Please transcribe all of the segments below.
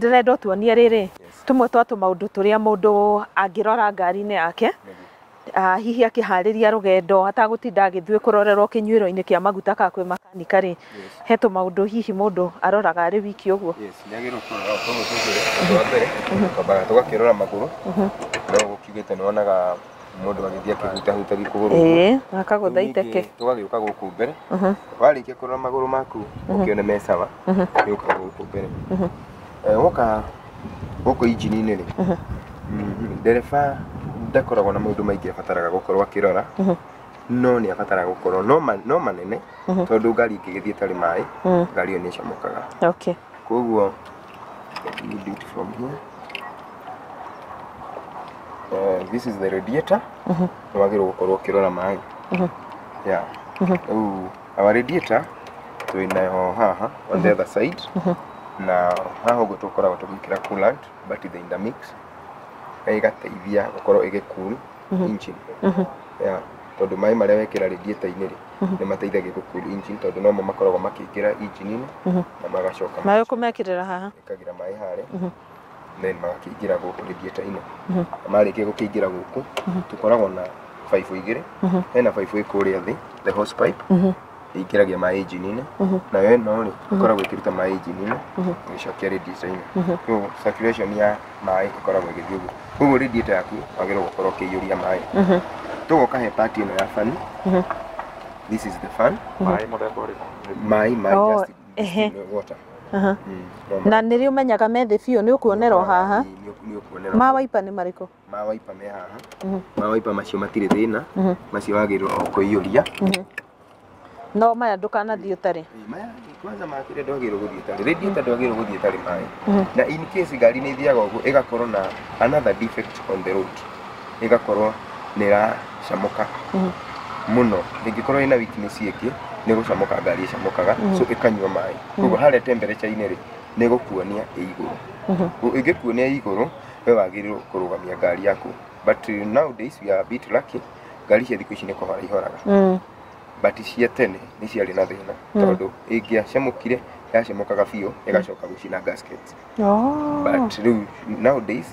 Ndĩrenda ũtuonie rĩrĩ tũmwe twa tũmaũndũ tũrĩa mũndũ angĩrora ngari-inĩ yake, hihi akĩharĩria rũgendo atagũtinda agĩthiĩ kũrorerwo kĩnyuĩro-inĩ kĩa maguta kana kwĩ makanika rĩ, he tũmaũndũ hihi mũndũ aroraga arĩ wiki ũguo? Yes, nĩ agĩrĩirwo kũrora tũmwe tũgĩrĩ. Ũndũ wa mbere, twambaga tũgakĩrora magũrũ. No gũkiugĩte nĩ wonaga mũndũ agĩthiĩ akĩhutahutagia kũgũrũ ũguo. Ĩĩ, akagũtha Rĩu ningĩ iteke. Tũgagĩũka gũkũ mbere. Warĩkia kũrora magũrũ maku ũkĩone me sawa, nĩ ũkaga gũkũ mbere. Woka gũkũ injini-inĩ rĩ, ndereba ndakoragwo na maũndũ maingĩ abataraga gũkorwo akĩrora, no nĩ abataraga gũkorwo no manene, tondũ ngari ĩngĩgĩthiĩ ĩtarĩ maĩ, ngari ĩyo nĩ ĩcomokaga. Koguo you do it from here. This is the radiator. Nĩ wagĩrĩirwo gũkorwo ũkĩrora maĩ. Yeah. Rĩu our radiator twĩnayo haha on the other side. Na haha ũguo tũkoragwo tũgĩkĩra coolant, but the intermix na ĩgateithia gũkorwo ĩgĩ cool engine. Yeah. Tondũ maĩ marĩa wekĩra radiator-inĩ rĩ, nĩ mateithagia gũ cool engine, tondũ nomo makoragwo makĩingĩra engine-inĩ na magacoka. Maĩ ũkũmekĩrĩra haha? Ĩkagĩra maĩ harĩa, then magakĩingĩra gũkũ radiator-inĩ. Na marĩkia gũkĩingĩra gũkũ, tũkoragwo na baibũ igĩrĩ. Hena baibũ ĩ kũrĩa thĩ, the hose pipe, ĩingĩragia maĩ engine-inĩ, nayo ĩno rĩ, ĩkoragwo ĩkĩruta maĩ engine-inĩ ĩgĩcokia radiator-inĩ. So circulation ya maĩ ĩkoragwo ĩgĩthiĩ ũguo. Koguo radiator yaku wagĩrĩirwo gũkorwo ũkĩiyũria maĩ. Tũgoka he part ĩno ya fan. This is the fan. Maĩ mũthemba ũrĩkũ? Maĩ Oh, just distilled water. No Na nĩrĩ ũmenyaga me thĩ biũ nĩ ũkuonerwo haha? Nĩ ũkuonerwo. Ma waipa nĩ marĩkũ? Ma waipa me haha. Ma waipa macio matirĩ thĩna, macio wagĩrĩirwo o kũiyũria. No maya ndũkanathiĩ ũtarĩ. Ĩĩ, maya kwanza makĩria ndwagĩrĩirwo gũthiĩ ĩtarĩ radiator, ndwagĩrĩirwo gũthiĩ ĩtarĩ maĩ. Na in case ngari nĩ ithiaga ũguo ĩgakorwo na another defect on the road, ĩgakorwo nĩ ĩracamoka mũno, ĩngĩkorwo ĩna weakness ĩngĩ, nĩ gũcamoka ngari ĩcamokaga, so ĩkanyua maĩ. Koguo harĩa temperature-inĩ rĩ, nĩ gũkuonia ĩ igũrũ. Ĩngĩkuonia ĩ igũrũ, we wagĩrĩirwo kũrũgamia ngari yaku. But nowadays we are a bit lucky, ngari cia thikũ ici nĩ kũhora ihoraga, but cia tene nĩ ciarĩ na thĩna, tondũ ĩngĩacemũkire yacemokaga biũ, ĩgacoka gũcina gaskets. But rĩu nowadays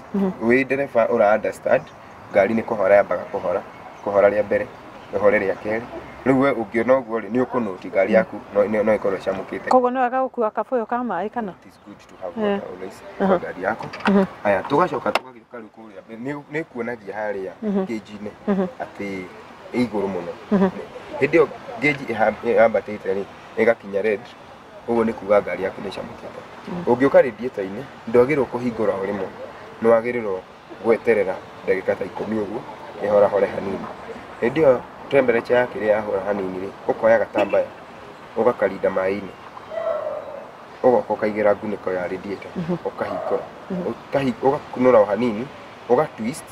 wĩ ndereba ũra understand ngari nĩ kũhora yambaga kũhora, kũhora rĩa mbere, ĩhore rĩa kerĩ. Rĩu we ũngĩona ũguo rĩ, nĩ ũkũnũti ngari yaku no ĩkorwo ĩcamũkĩte. Koguo nĩ wega gũkua kabũyũ ka maĩ kana? It is good to have water always kwa ngari yaku. Haya, tũgacoka tũgagĩũka rĩu kũrĩa mbere. Nĩ kuonagia harĩa gauge-inĩ atĩ ĩ igũrũ mũno. Hĩndĩ ĩyo gauge ĩhambatĩte rĩ, ĩgakinya red, ũguo nĩ kuga ngari yaku nĩ ĩcamũkĩte. Ũngĩũka radiator-inĩ, ndwagĩrĩirwo kũhingũra o rĩmwe, nĩ wagĩrĩirwo gweterera ndagĩka ta 10 ũguo ĩhorahore hanini. Hĩndĩ ĩyo temperature ya kĩrĩa yahora hanini rĩ, ũkoya gatambaya ũgakarinda maĩ-inĩ, ũgoka ũkaigĩra ngunĩko ya radiator, ũkahingũra, ũgakunũra o hanini, ũga twist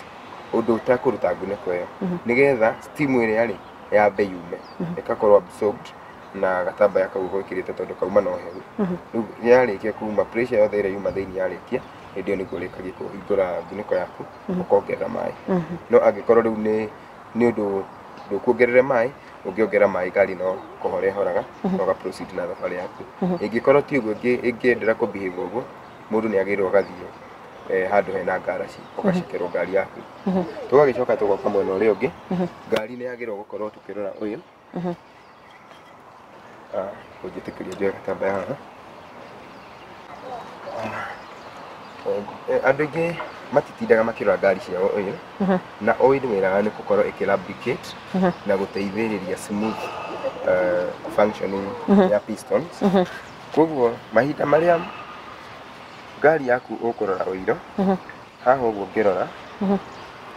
ũndũ ũtekũruta ngunĩko ĩyo, nĩgetha steam ĩrĩa rĩ yambe yume, ĩgakorwo absorbed na gatambaya kau gwĩkĩrĩte, tondũ kauma na ũhehu. Rĩu yarĩkia kuma, pressure yothe ĩrĩa yuma thĩinĩ yarĩkia, hĩndĩ ĩyo nĩguo ũrĩkagia kũhingũra ngunĩko yaku, ũkongerera maĩ. No angĩkorwo rĩu nĩ ũndũ ndũkuongerere maĩ, ũngĩongerera maĩ ngari no kũhora ĩhoraga na ũga proceed na thabarĩ yaku. Ĩngĩkorwo ti ũguo, ĩngĩendelea kũ behave ũguo, mũndũ nĩ agĩrĩirwo agathiĩ handũ hena ngaraci, ũgacekerwo ngari yaku. Tũgagĩcoka tũgoka mwena ũrĩa ũngĩ. Ngari nĩ yagĩrĩirwo gũkorwo tũkĩrora ũyũ. Ũnjĩtĩkĩrie njoe gatambaya haha. Andũ aingĩ matitindaga makĩrora ngari ciao oil, na oil wĩra wayo nĩ gũkorwo ĩkĩ lubricate na gũteithĩrĩria smooth functioning ya pistons. Koguo mahinda marĩa ngari yaku ũkũrora ũiro, haha ũguo ũngĩrora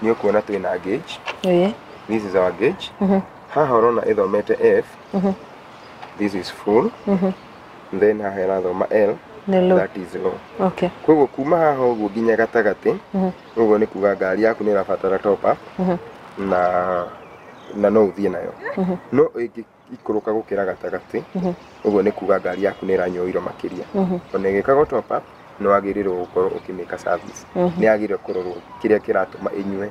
nĩ ũkuona twĩna gauge. This is our gauge. Haha ũrona ĩthomete F, this is full. Then haha ĩrathoma L, Nĩ low. that is low. Koguo kuma haha ũguo nginya gatagatĩ ũguo nĩ kuga ngari yaku nĩ ĩrabatara top up, na no ũthiĩ nayo. No ĩngĩikũrũka gũkĩra gatagatĩ ũguo, nĩ kuga ngari yaku nĩ ĩranyua ũiro makĩria. Ona ĩgĩkagwo top up, nĩ wagĩrĩirwo gũkorwo ũkĩmĩka service. Nĩ yagĩrĩirwo kũrorwo kĩrĩa kĩratũma ĩnyue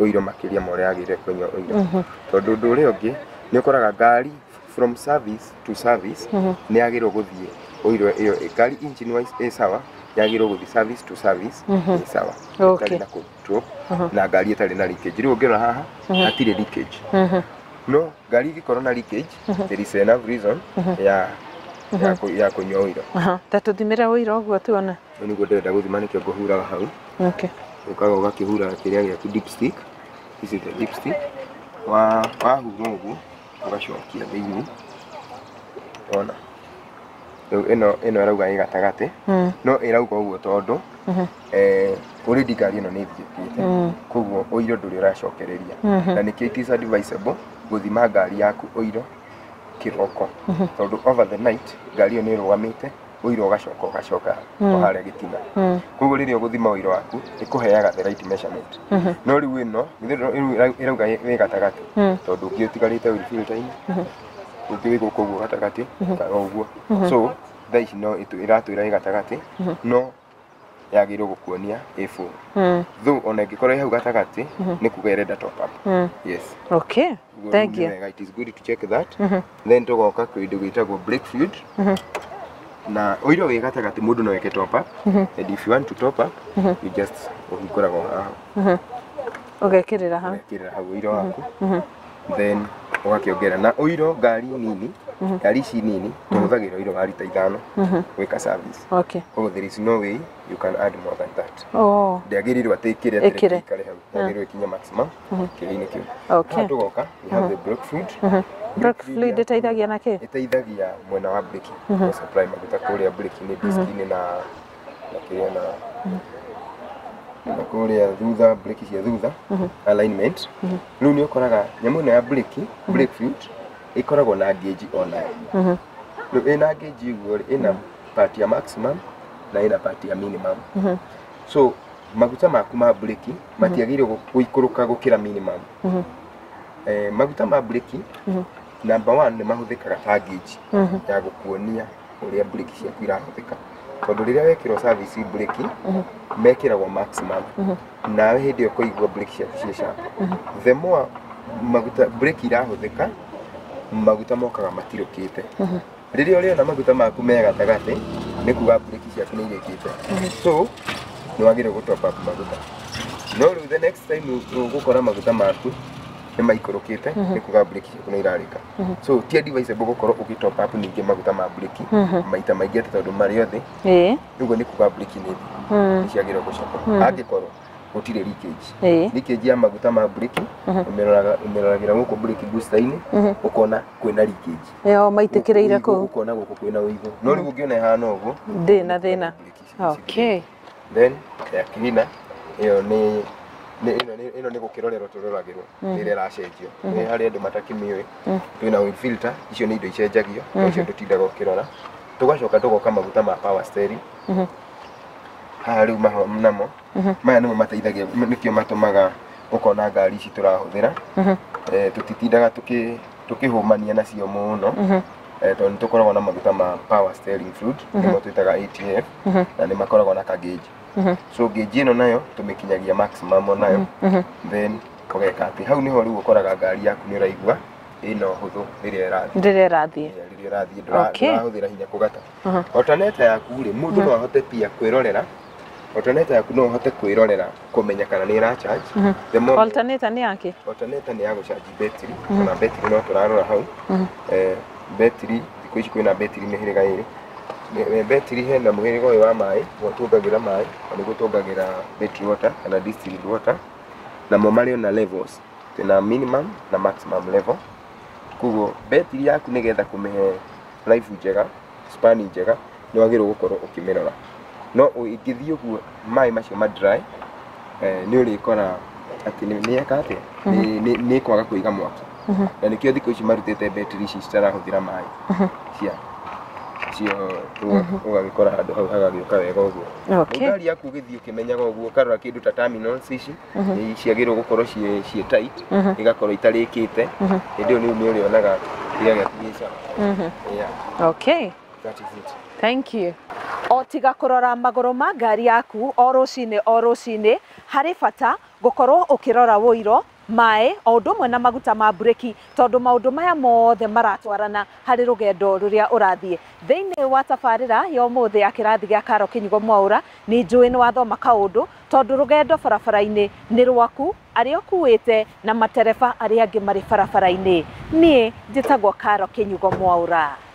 ũiro makĩria ma ũrĩa yagĩrĩire kũnyua ũiro. Tondũ ũndũ ũrĩa ũngĩ nĩ ũkoraga ngari from service to service nĩ yagĩrĩirwo gũthiĩ ũiro ĩyo ngari engine wise ĩ sawa, Yagĩrĩirwo gũthiĩ service to service nĩ sawa. Okay. Ĩtarĩ na kũ drop na ngari ĩtarĩ na leakage. Rĩu ũngĩrora haha hatirĩ leakage. No ngari ĩngĩkorwo na leakage, there is enough reason ya kũnyua ũiro. Ta tũthimĩre ũiro ũguo tuone. Rĩu nĩguo ndĩrenda gũthima, nĩkĩo ngũhuraga hau. Okay. Ũkaga ũgakĩhura kĩrĩa gĩaku, dipstick. This is the dipstick. Wa wahura ũguo ũgacokia thĩinĩ. Wona rĩu ĩno ĩrauga ĩ gatagatĩ. No ĩrauga ũguo tondũ already ngari ĩno nĩ ĩthiĩkĩte, koguo ũiro ndũrĩ ũracokereria, na nĩkĩo it is advisable gũthima ngari yaku ũiro kĩroko, tondũ over the night ngari ĩyo nĩ ĩrũgamĩte, ũiro ũgacoka o harĩa gĩtina. Koguo rĩrĩa ũgũthima ũiro waku, ĩkũheaga the right measurement. No rĩu ĩno rĩu ĩrauga wĩ gatagatĩ tondũ ũngĩ ũtigarĩte oil filter-inĩ, ũngĩ wĩ gũkũ ũguo gatagatĩ kana ũguo. So thaa ici no ĩratwĩra ĩ gatagatĩ, no yagĩrĩirwo gũkuonia ĩ full. Though ona ĩngĩkorwo ĩ hau gatagatĩ, nĩ kuga ĩrenda top up. Yes. Okay. Ũguo Thank rĩu nĩ you. wega, it is good to check that. Then tũgoka kĩndũ gĩtagwo brake fluid. Na ũiro wĩ gatagatĩ, mũndũ no eke top up, and if you want to top up, you just ũhingũraga o haha. Ũgekĩrĩra hau. Ũgekĩrĩra hau ũiro waku, then ũgakĩongerera na ũiro. Ngari nini, ngari ici nini, tũhũthagĩra ũiro wa rita 5 gwĩka service. Koguo there is no way you can add more than that. Oh. Ndĩagĩrĩirwo atĩ ĩkĩre Ĩkĩre. atĩ ĩikare hau, yagĩrĩirwo ĩkinye maximum kĩrĩa-inĩ kĩu. Okay. Haha tũgoka, we have the brake fluid. Brake fluid ĩteithagia na kĩ? Ĩteithagia mwena wa breki, gũ supply maguta kũrĩa breki-inĩ, disk-inĩ na kĩrĩa na kũrĩa thutha, breki cia thutha, alignment. Rĩu nĩ ũkoraga nyamũ ĩno ya breki, brake fluid, ĩkoragwo na gauge onayo. Rĩu ĩna gauge ũguo rĩ, ĩna part ya maximum na ĩna part ya minimum. So maguta maku ma breki matiagĩrĩirwo gũikũrũka gũkĩra minimum. Maguta ma breki, number one, nĩ mahũthĩkaga ta gauge ya gũkuonia ũrĩa breki ciaku irahũthĩka, tondũ rĩrĩa wekĩrwo service breki mekĩragwo maximum, nawe hĩndĩ ĩyo ũkũigua breki ciaku ciĩ sharp. The more maguta breki irahũthĩka, maguta mokaga matirũkĩte. Rĩrĩa ũrĩona maguta maku me gatagatĩ, nĩ kuga breki ciaku nĩ irĩkĩte, so nĩ wagĩrĩirwo gũ top up maguta. No rĩu the next time ũgũkora maguta maku nĩ maikũrũkĩte, nĩ kuga breki ciaku nĩ irarĩka. So ti advisable gũkorwo ũgĩ top up ningĩ maguta ma breki maita maingĩ atĩ tondũ marĩ othe. Ũguo nĩ kuga breki nĩ thĩ, nĩ ciagĩrĩirwo gũcoka angĩkorwo gũtirĩ leakage. Leakage ya maguta ma breki ũmĩroragĩra gũkũ brake booster-inĩ, ũkona kwĩna leakage. Ĩyo maitĩkĩrĩire Ũigũ, kũu. Ũkona gũkũ kwĩna ũigũ, no rĩu ũngĩona ĩhana ũguo, Ndĩ na thĩna. breki ici Okay. Then ya cleaner ĩyo nĩ ĩno nĩ gũkĩrorerwo tũroragĩrwo rĩrĩa ĩracenjio, nĩ harĩ andũ matakĩmĩũĩ. Twĩna oil filter, icio nĩ indo icenjagio, no icio ndũtindaga ũkĩrora. Tũgacoka tũgoka maguta ma power steering haha. Rĩu maho namo maya nĩmo mateithagia, nĩkĩo matũmaga ũkona ngari ici tũrahũthĩra, tũtitindaga tũkĩhũmania nacio mũno, tondũ nĩ tũkoragwo na maguta ma power steering fluid, nĩmo twĩtaga ATF, na nĩ makoragwo na kagauge. So gauge ĩno nayo tũmĩkinyagia maximum onayo. Then ũgeka atĩ hau nĩho rĩu ũkoraga ngari yaku nĩ ũraigua ĩna ũhũthũ rĩrĩa ĩrathiĩ. Rĩrĩa ĩrathiĩ. Rĩrĩa ĩrathiĩ ndũrahũthĩra hinya kũgata. Alternator yaku rĩ, mũndũ no ahote pia kwĩrorera alternator yaku, no ũhote kwĩrorera kũmenya kana nĩ ĩra charge the moment. Alternator nĩ yake? Alternator nĩ ya gũcanji betiri. Ona betiri no tũrarora hau. Betiri thikũ ici kwĩna betiri mĩhĩrĩga ĩrĩ. Betiri hena mũhĩrĩga ũyũ wa maĩ, ũrĩa tuongagĩra maĩ, na nĩguo tuongagĩra battery water kana distilled water. Namo marĩ ona levels, twĩna minimum na maximum level. Koguo betiri yaku, nĩgetha kũmĩhe life njega, span njega, nĩ wagĩrĩirwo gũkorwo ũkĩmĩrora. No ĩngĩthiĩ ũguo maĩ macio ma dry, nĩ ũrĩkora atĩ nĩ eka atĩa, nĩ ĩkwaga kũiga mwaki. Na nĩkĩo thikũ ici marutĩte betiri ici citarahũthĩra maĩ cia cio, ũgagĩkora handũ hau hagagĩũka wega ũguo. Rĩu ngari yaku ũgĩthiĩ ũkĩmenyaga ũguo, ũkarora kĩndũ ta terminals ici nĩ ciagĩrĩirwo gũkorwo ciĩ tight, igakorwo itarĩkĩte. Hĩndĩ ĩyo nĩ ũrĩonaga kĩrĩa gĩaku gĩ sawa. Yeah, that is it. Thank you. O tiga kũrora magũrũ ma ngari yaku o rũcinĩ o rũcinĩ, harĩ bata gũkorwo ũkĩrora wũiro. maĩ o ũndũ ũmwe na maguta ma mburĩki, tondũ maũndũ maya mothe maratwarana harĩ rũgendo rũrĩa ũrathiĩ. Thĩinĩ wa tabarĩra ya ũmũthĩ ya kĩrathi gĩa Karo Kĩnyugo Mwaũra, nĩ njũĩ nĩ wathoma kaũndũ, tondũ rũgendo barabara-inĩ nĩ rwaku, arĩa ũkuĩte na matereba arĩa angĩ marĩ barabara-inĩ. Niĩ njĩtagwo Karo Kĩnyugo Mwaũra.